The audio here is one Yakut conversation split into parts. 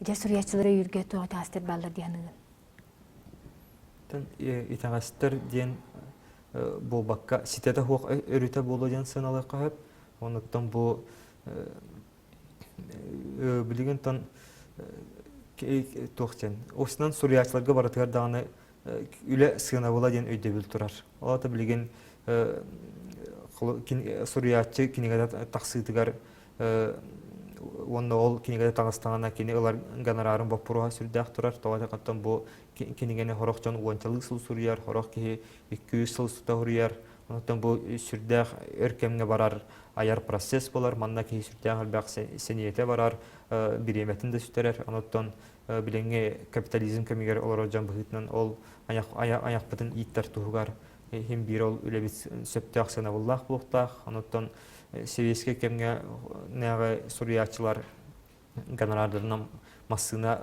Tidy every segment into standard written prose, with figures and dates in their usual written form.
Эдэр суруйааччылары өйүүргэ туох итэҕэстэр бааллар дии саныыгын? Итэҕэстэр диэн буолбакка ситэтэ суох өрүтэ буолуо диэн сыаналыахха сөп. Онуттан бу билигин тон туох диэн осынан суруйааччыларга барытыгар даҕаны үлэ сыанабыла диэн өйдөбүл турар. Ол аата билигин суруйааччы кинигэтэ тахсыытыгар уонна ол кинигэтэ таҕыстаҕына кини ылар гонорарын боппуруоһа сүрдээх турар. Тоҕо диэтэххэ бу кинигэни сорох дьон уончалыы сыл суруйар, сорох киһи 200 сыл устата суруйар. Онтон бу сүрдээх өр кэмҥэ барар айар процесс буолар. Манна киһи сүрдээх элбэх сэниэтэ барар, бириэмэтин да сүтэрэр. Онуттан билиҥҥи капитализм кэмигэр олорор дьон быһыытынан ол айахпытын ииттэр туһугар иһин биир ол үлэбит сөптөөх сыанабыллаах буолуохтаах. Онуттан сэбиэскэй кэмҥэ нээҕи суруйааччылар гонорардарынан массыына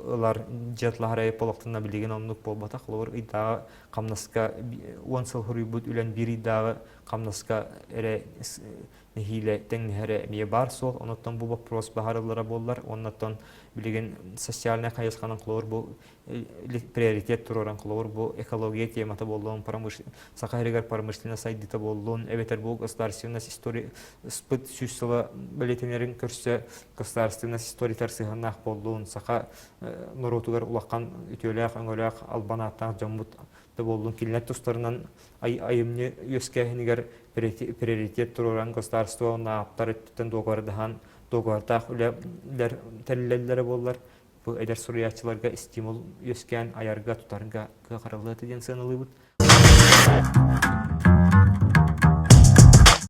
ылар дьиэ атлаһар олохтонно билигин оннук буолбатах. Холобур, ыйдааҕы хамнаска 10 сыл суруйбут үлэн биир ыйдааҕы хамнаска эрэ нэһиилэ тэҥнэһэрэ эмиэ баар суол. Онуттан бу боппуруос баһарыллара буоллар, оннуттан билигин социальнай хайысханан холобур бу приоритет туруоран холобур бу экология темата буоллун, Саха сиригэр промышленность сайдыыта буоллун, эбэтэр бу государственность история спыт сүүс сыла бэлиэтэнэрин көрсө государственность историятыгар сыһыаннаах буоллун, саха норуотугар улахан үтүөлээх, өҥөлөөх, албан ааттаах дьоммут да буоллун, кинилэр тустарынан айымньы үөскээһинигэр приоритет туруоран государство уонна ааптар өттүттэн дуогабардаһан дуогабардаах үлэлэр тэриллэллэрэ буоллар бу эдэр суруйааччыларга стимул үөскээн айарга-тутарга кыах арыллыа диэн сыаналыыбыт.